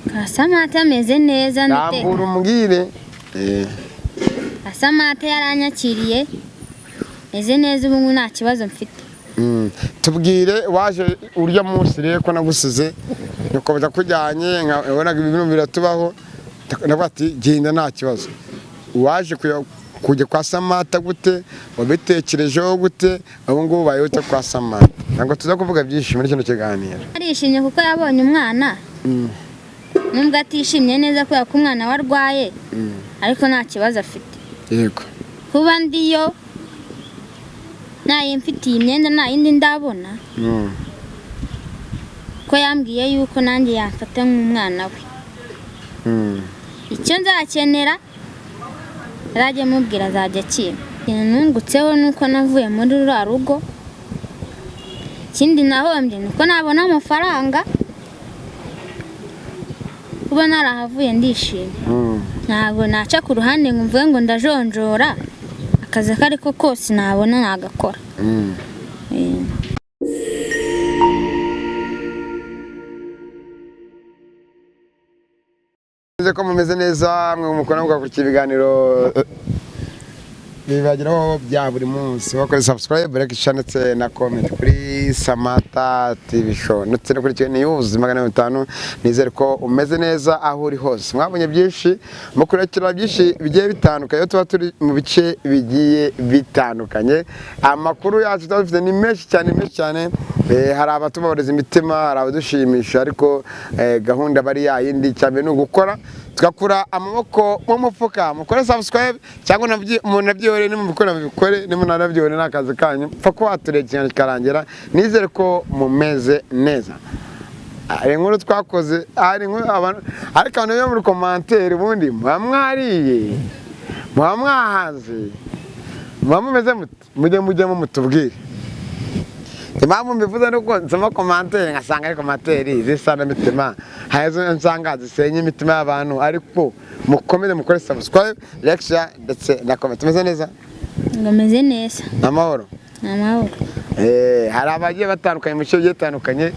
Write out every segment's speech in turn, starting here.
Kasamata ameze neza. Rambura umbwire. Kasamata yaranyakiriye, meze neza ubu ngubu nta kibazo mfite. Tubwire waje urya munsi rero ko nagusize nyoko kujyanye, wabonaga ibintu biratubaho, ndavuga ati genda nta kibazo. Waje kujya kwa Samata gute? Wabitekerejeho gute? Ubu ngubu ubaye ute kwa Samata? Ntabwo tuza kuvuga byinshi muri kino kiganiro. Arishimye kuko yabonye umwana, nubwo atishimye neza kubera ko umwana we arwaye, ariko nta kibazo afite. Yego. Kuba ndiyo mfitiye imyenda nta yindi ndabona, ko yambwiye yuko nanjye yamfata nk'umwana we. Icyo nzakenera azajya amubwira, azajya akira. Ikintu nungutseho ni uko navuye muri ruriya rugo. Ikindi nahombye ni uko nabona amafaranga. Kuba narahavuye ndishimye. Ntabwo naca ku ruhande ngo mvuge ngo ndajonjora, akazi ako ariko kose nabona nagakora. Nizere ko mumeze neza, mwe mukora mugakurikira ibiganiro bibageraho bya buri munsi. Bakore subscribe, like, share ndetse na comment kuri Samata TV Show ndetse no kuri Kigali News 500. Nizere ko umeze neza aho uri hose. Mwabonye byinshi, mukurikira byinshi bigiye bitandukanye, tuba turi mu bice bigiye bitandukanye. Amakuru yacu tuba dufite ni menshi cyane, menshi cyane. Hari abatubabareza imitima, hari abadushimisha, ariko gahunda bari yayindi, cyane ni ugukora tugakura amaboko mu mufuka. Mukore subscribe cyangwa munabyihorere, nimubikora mubikore, nimunanabyihorere ni akazi kanyu, pfa kuba watureba ikiganiro kikarangira. Nizere ko mumeze neza. Hari inkuru twakoze, hari inkuru ariko abantu bo muri commentaire ubundi muba mwariye, muba mwahaze, muba mumeze mute? Mujye mujyemo mutubwire. Impamvu mbivuze ni uko nsoma commentaire ngasanga ari commentaire zisa n'imitima, hari izo nsanga zisenya imitima y'abantu, ariko mukomeze mukore subscribe, like, share ndetse na comment. Tumeze neza? Ngo meze neza. Amahoro. Ni amahoro. Hari abagiye batandukanye mu bice bigiye bitandukanye,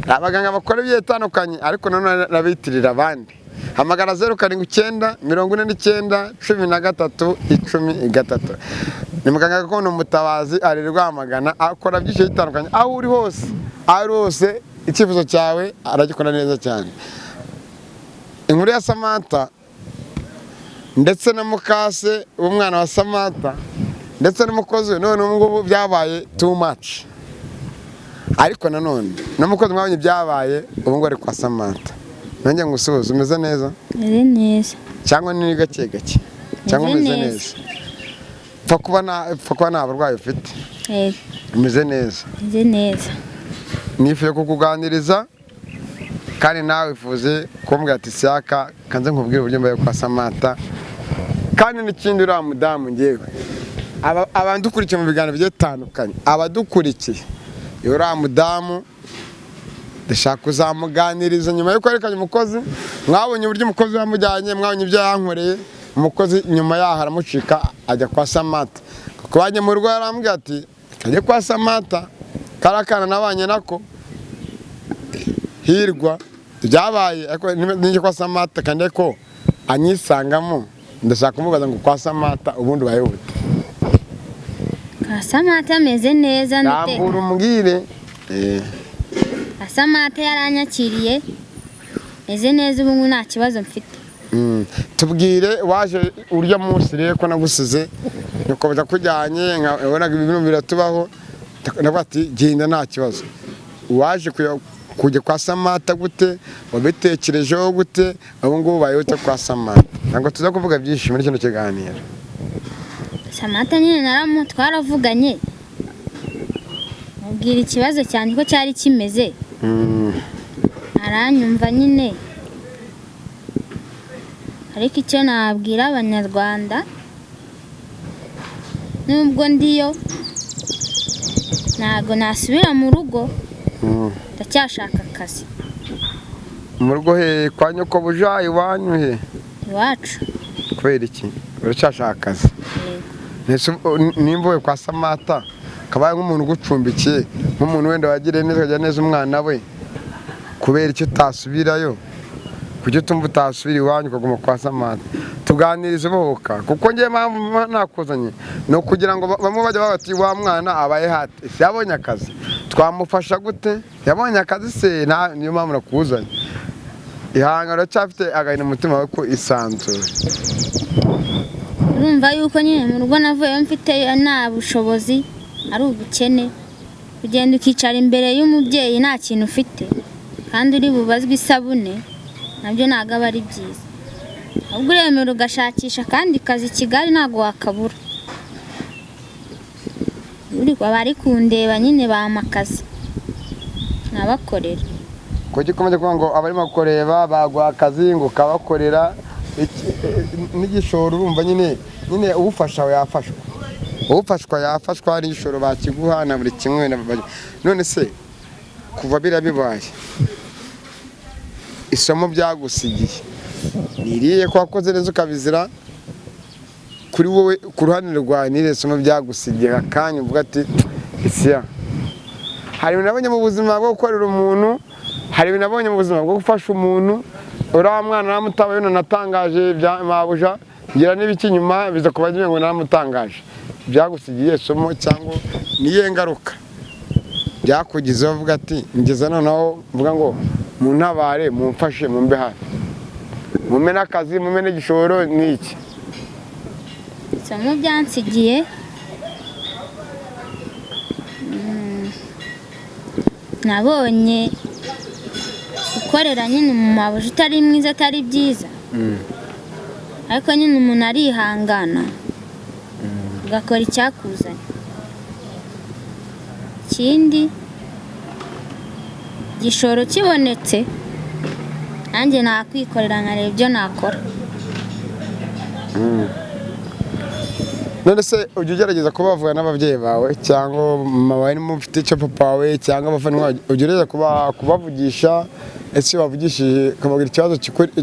hari abaganga bakora ibigiye bitandukanye, ariko nanone n'abitirira abandi. Hamagara 079 49 13 13. Ni muganga gakondo Mutabazi, ari Rwamagana, akora byinshi bitandukanye. Aho uri hose, aho uri hose, icyifuzo cyawe aragikora neza cyane. Inkuru ya Samantha ndetse na mukase w'umwana wa Samantha ndetse n'umukozi we, none ubu ngubu byabaye too much. Ariko nanone n'umukozi mwabonye byabaye, ubu ngubu ari kwa Samantha. Nanjye ngusuhuze, umeze neza? Meze neza. Cyangwa ni gake gake? Cyangwa Meze umeze neza. neza? Pfa kuba nta burwayi ufite. Yego. Umeze neza. Meze neza. Nifuje kukuganiriza kandi nawe wifuze kumbwira ati Siyaka kanze nkubwire uburyo mbaye kwa Samantha. Kandi n'ikindi, uriya mudamu ngewe abadukurikiye mu biganiro bigiye bitandukanye, abadukurikiye, uriya mudamu ndashaka kuzamuganiriza nyuma yo kwerekana umukozi. Mwabonye uburyo umukozi yamujyanye, mwabonye ibyo yankoreye umukozi, nyuma yaho aramucika ajya kwa Samantha. Kuko bajya mu rugo yarambwiye ati kajye kwa Samantha, kariya kana nabanye nako hirwa byabaye, ariko nijya kwa Samantha kandi ko anyisangamo. Ndashaka kumubaza ngo kwa Samantha ubundi ubaye ute? Kasamata ameze neza. Rambura umbwire. Kasamata yaranyakiriye, meze neza ubu ngubu nta kibazo mfite. Tubwire waje urya munsi rero ko nagusize nyoko kujyanye, wabonaga ibintu biratubaho, ndavuga ati genda nta kibazo. Waje kujya kwa Samantha gute? Wabitekerejeho gute? Ubu ngubu ubaye ute kwa Samantha? Ntabwo tuza kuvuga byinshi muri kino kiganiro. Samantha nyine twaravuganye, mubwira ikibazo cyanjye ko cyari kimeze, aranyumva nyine. Ariko icyo nabwira abanyarwanda, nubwo ndiyo ntabwo nasubira mu rugo, ndacyashaka akazi. Mu rugo he? Kwa nyoko buja, iwanyu he? Iwacu. Kubera iki uracyashaka akazi? Yego. Nimba uvuye kwa Samantha kabaye nk'umuntu ugucumbikiye, nk'umuntu wenda wagiriye neza ukagira neza umwana we, kubera icyo utasubirayo? Kuki utumva utasubira iwanyu ukaguma kwa Samantha? Tuganirize ubohoka, kuko ngewe mpamvu nakuzanye ni ukugira ngo bamwe bajya bavuga bati wa mwana abaye hate, ese yabonye akazi, twamufasha gute, yabonye akazi se? Niyo mpamvu nakuzanye. Ihangane, uracyafite agahinda mu mutima wawe ko isanzure. Urumva yuko nyine mu rugo navuyeyo mfite nta bushobozi, ari ubukene. Kugenda ukicara imbere y'umubyeyi nta kintu ufite kandi uri bubazwe isabune, nabyo ntabwo aba ari byiza. Ahubwo uremera ugashakisha akandi kazi i Kigali, ntabwo wakabura. Abari kundeba nyine bampa akazi nkabakorera. Kuki ukomeje kuvuga ngo abarimo kureba baguha akazi ngo ukabakorera n'igishoro? Urumva nyine ufasha yafashwa, ufashwa yafashwa n'igishoro bakiguha na buri kimwe. None se kuva biriya bibaye, isomo byagusigiye ni irihe, ko wakoze neza ukabizira? Kuri wowe, ku ruhande rwawe, ni irihe somo byagusigiye akanya uvuga ati isiya hari ibintu nabonye mu buzima bwo gukorera umuntu, hari ibintu nabonye mu buzima bwo gufasha umuntu, uriya mwana naramutabaye, natangaje bya mabuja ngira n'ibiki, nyuma biza kuba ngo naramutangaje. Byagusigiye isomo cyangwa niyo ngaruka byakugizeho uvuga ati ngeze noneho mvuga ngo muntabare, mumfashe, mumbe hafi, mume n'akazi, mume n'igishoro, ni iki? Isomo byansigiye, nabonye gukorera nyine mu mabuja utari mwiza atari byiza, ariko nyine umuntu arihangana ugakora icyakuzanye. Ikindi, igishoro kibonetse nanjye nakwikorera nkareba ibyo nakora. None se ujya ugerageza kubavuga n'ababyeyi bawe, cyangwa mama wawe niba ufite icyo, papa wawe cyangwa abavandimwe bawe, ujya ugerageza kubavugisha? Ese iyo wavugishije ukababwira ikibazo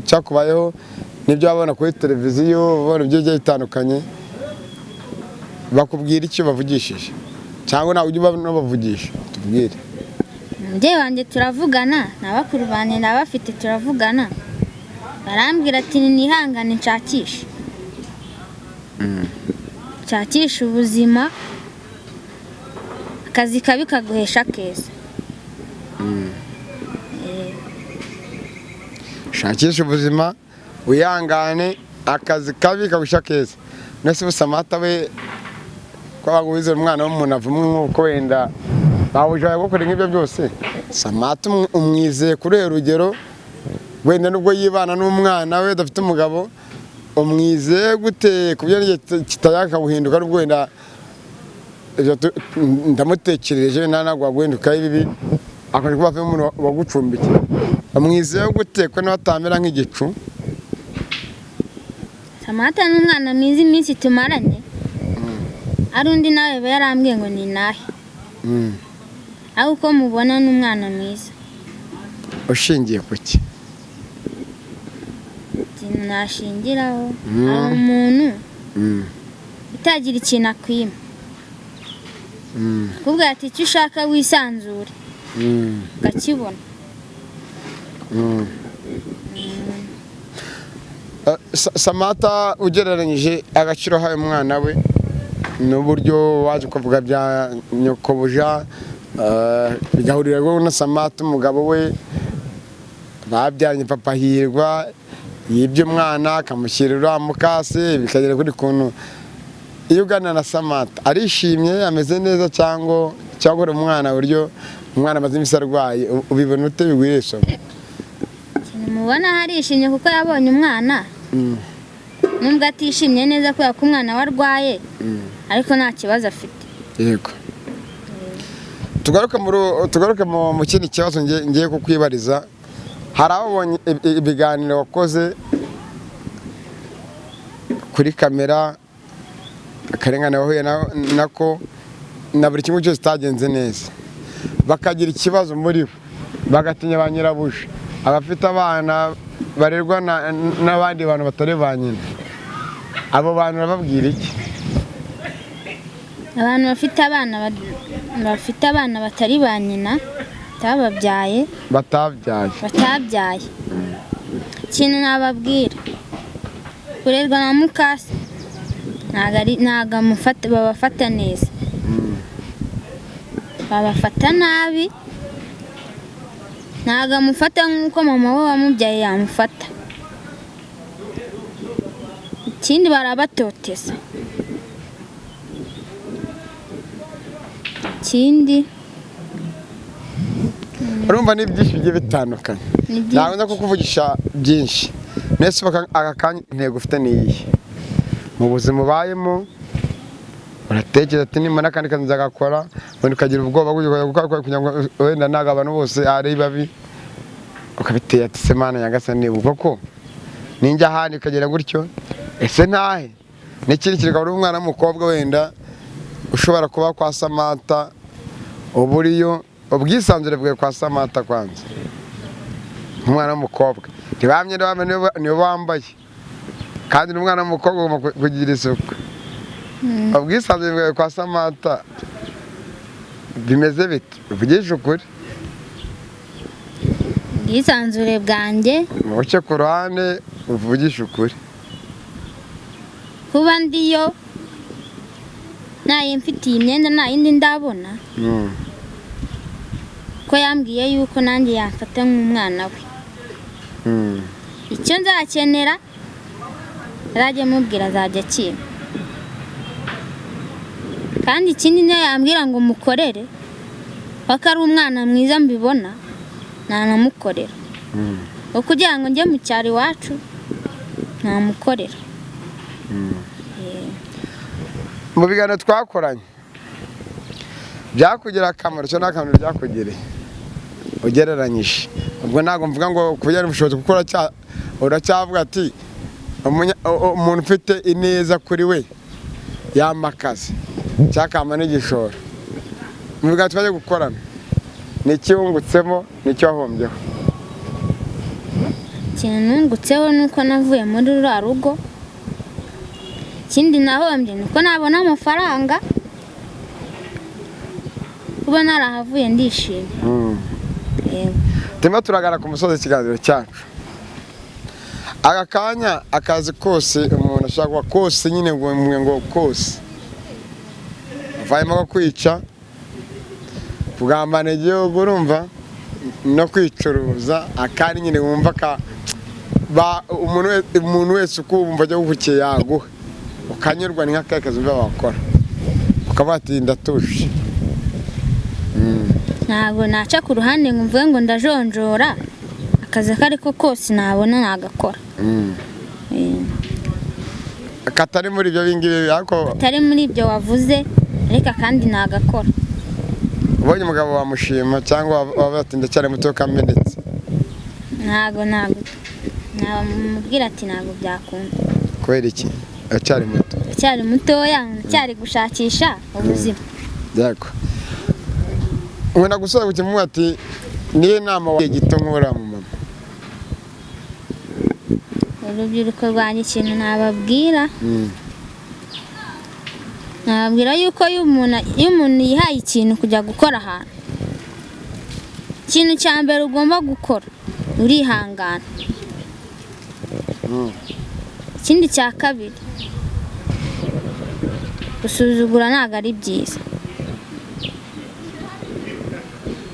cyakubayeho n'ibyo wabona kuri televiziyo, ubona ibyo bigiye bitandukanye, bakubwira icyo bavugishije cyangwa nawe ujya unabavugisha? Tubwire. Umubyeyi wanjye turavugana, na bakuru banjye ndabafite turavugana, barambwira ati nihangane nshakishe, nshakishe ubuzima, akazi kabi kaguhesha keza. Shakisha ubuzima, wihangane, akazi kabi kaguhesha keza. None se Samantha we, ko wizera umwana w'umuntu avumwe nk'uko wenda bawuje gukora nk'ibyo byose, Samantha umwizeye kuri uru rugero, wenda nubwo yibana n'umwana we adafite umugabo, umwizeye gute ku byo kitayaka guhinduka, nubwo wenda ibyo ndamutekereje nta ntabwo waguhindukaho ibibi, akajya kuba avemo umuntu wagucumbikiye, umwizeye gute ko nawe atamera nk'igicu? Samantha ni umwana mwiza, iminsi tumaranye ari undi nawe aba yarambwiye ngo ni nahe, ariko uko mubona ni umwana mwiza. Ushingiye ku ki? Ikintu nashingiraho, hari umuntu utagira ikintu akwima, akubwira ati icyo ushaka wisanzure, ukakibona. Samantha ugereranyije agaciro ahaye umwana we n'uburyo waje kuvuga bya nyokobuja, bigahurira rero na Samantha umugabo we babyaranye, papa Hirwa yibye umwana akamushyira uriya mukase, bikagera kuri kuntu. Iyo uganira na Samantha arishimye, ameze neza, cyangwa uri umwana, uburyo umwana amaze iminsi arwaye, ubibona ute? Bigwiriye isomo. Ikintu mubona, harishimye kuko yabonye umwana, nubwo atishimye neza kubera ko umwana we arwaye, ariko nta kibazo afite. Yego, tugaruke mu kindi kibazo ngiye kukwibariza. Hari ababonye ibiganiro wakoze kuri kamera, akarengane wahuye nako na buri kimwe cyose kitagenze neza, bakagira ikibazo muri bo, bagatinya ba nyirabuja, abafite abana barerwa n'abandi bantu batari ba nyina. Abo bantu urababwira iki? Abantu bafite abana bafite abana batari ba nyina, batababyaye, batabyaye, batabyaye. Ikintu nababwira, kurerwa na mukase ntabwo babafata neza, babafata nabi. Ntabwo amufata nk'uko mama we wamubyaye yamufata. Ikindi barabatoteza. Ikindi Urumva ni byinshi bigiye bitandukanye. Ni byinshi. Ntabwo nza kukuvugisha byinshi. Nese aka kanya intego ufite ni iyihe mu buzima ubayemo? Uratekereza ati nimara akandi kazi nzagakora, wenda ukagira ubwoba bwo gukora kugira ngo wenda ntabwo abantu bose ari babi, ukabiteye ati se Mana nyagasani niba koko ninjya ahandi ukagera gutyo, ese ntahe? N'ikindi kintu, ukaba uri umwana w'umukobwa wenda ushobora kuba kwa Samantha, uba uriyo ubwisanzure bwawe kwa Samantha kwanza nk'umwana w'umukobwa, ntibamye nibo bambaye, kandi n'umwana w'umukobwa ugomba kugira isuku. Ubwisanzure bwawe kwa Samantha bimeze bite? Uvugishe ukuri. Ubwisanzure bwanjye, Muce ku ruhande uvugishe ukuri. Kuba ndiyo nayo mfitiye imyenda nta yindi ndabona, ko yambwiye yuko nanjye yamfata nk'umwana we. Icyo nzakenera azajya amubwira, azajya akimpa. Kandi ikindi, niyo yambwira ngo mukorere kuko ari umwana mwiza mbibona, nanamukorera. Kuko kugira ngo njye mu cyaro iwacu namukorera. Mu biganiro twakoranye byakugirira akamaro cyangwa nta kamaro byakugiriye ugereranyije? Ubwo ntabwo mvuga ngo kubera ubushobozi, kuko uracyavuga ati umuntu ufite ineza kuri we yampa akazi cyangwa akampa n'igishoro. Mu biganiro twaje gukorana, ni iki wungutsemo, ni iki wahombyeho? Ikintu nungutseho ni uko navuye muri ruriya rugo. Ikindi nahombye ni uko nabona amafaranga. Kuba narahavuye ndishimye. Yego. Turimo turagana ku musozi w'ikiganiro cyacu. Aka kanya akazi kose umuntu ashobora kuba kose nyine ngo kose avayemo ko kwica, kugambana igihugu, urumva, no kwicuruza, akandi nyine wumva ka umuntu wese uko wumva ajya gukurikiye yaguha ukanyurwa, ni nk'akahe kazi wumva wakora ukavuga ati ndatuje? Ntabwo naca ku ruhande ngo mvuge ngo ndajonjora. Akazi ako ari ko kose nabona nagakora. Katari muri ibyo bingibi ariko? Atari muri ibyo wavuze, ariko kandi nagakora. Ubonye umugabo wamushima cyangwa waba ati ndacyari muto kamenetse? Ntabwo namubwira ati ntabwo byakunda. Kubera iki? Aracyari muto? Ndacyari mutoya, ndacyari gushakisha ubuzima. Yego, nkunda gusoza kukimuha ati niyo nama wagiye gito nk'uriya mu mama. Urubyiruko rwanjye, ikintu nababwira, nababwira yuko iyo umuntu yihaye ikintu kujya gukora ahantu, ikintu cya mbere ugomba gukora urihangana. Ikindi cya kabiri, gusuzugura ntabwo ari byiza.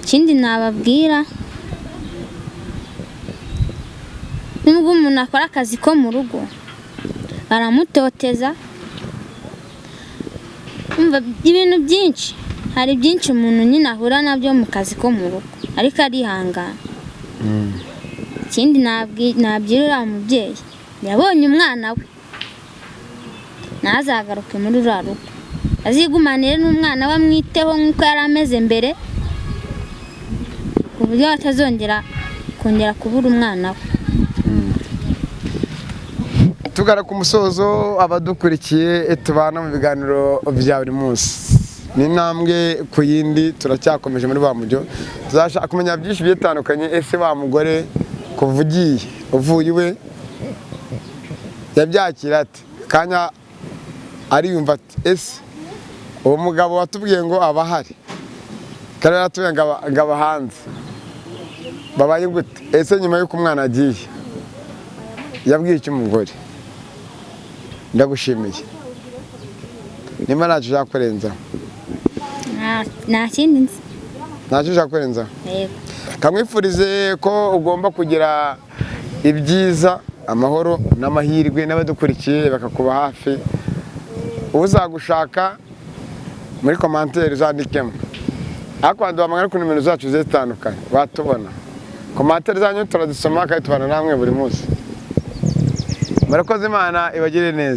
Ikindi nababwira, nubwo umuntu akora akazi ko mu rugo baramutoteza. Umva, ibintu byinshi, hari byinshi umuntu nyine ahura nabyo mu kazi ko mu rugo, ariko arihangana. Ikindi nabwira uriya mubyeyi, yabonye umwana we, ntazagaruke muri ruriya rugo, azigumanire n'umwana we, amwiteho nk'uko yari ameze mbere, ku buryo atazongera kongera kubura umwana we. Tugana ku musozo, abadukurikiye tubana mu biganiro bya buri munsi, ni intambwe ku yindi, turacyakomeje muri wa mujyo, tuzashaka kumenya byinshi bitandukanye. Ese wa mugore kuva ugiye uvuye iwe yabyakira ate? Kanya ariyumva ati ese uwo mugabo watubwiye ngo aba ahari kandi yaratubwiye ngo aba hanze, babaye gute? Ese nyuma y'uko umwana agiye Yabwiye iki umugore? Ndagushimiye. Nimba ntacyo ushaka kurenzaho. Nta kindi nzi. Ntacyo ushaka kurenzaho? Yego. Kamwifurize ko ugomba kugira ibyiza, amahoro n'amahirwe, n'abadukurikiye bakakuba hafi. Uzagushaka muri commentaire uzandikemo, ariko waduhamagara ku nimero zacu zigiye zitandukanye, watubona. Commentaire zanyu turazisoma kandi tubana namwe buri munsi. Murakoze, Imana ibagire neza.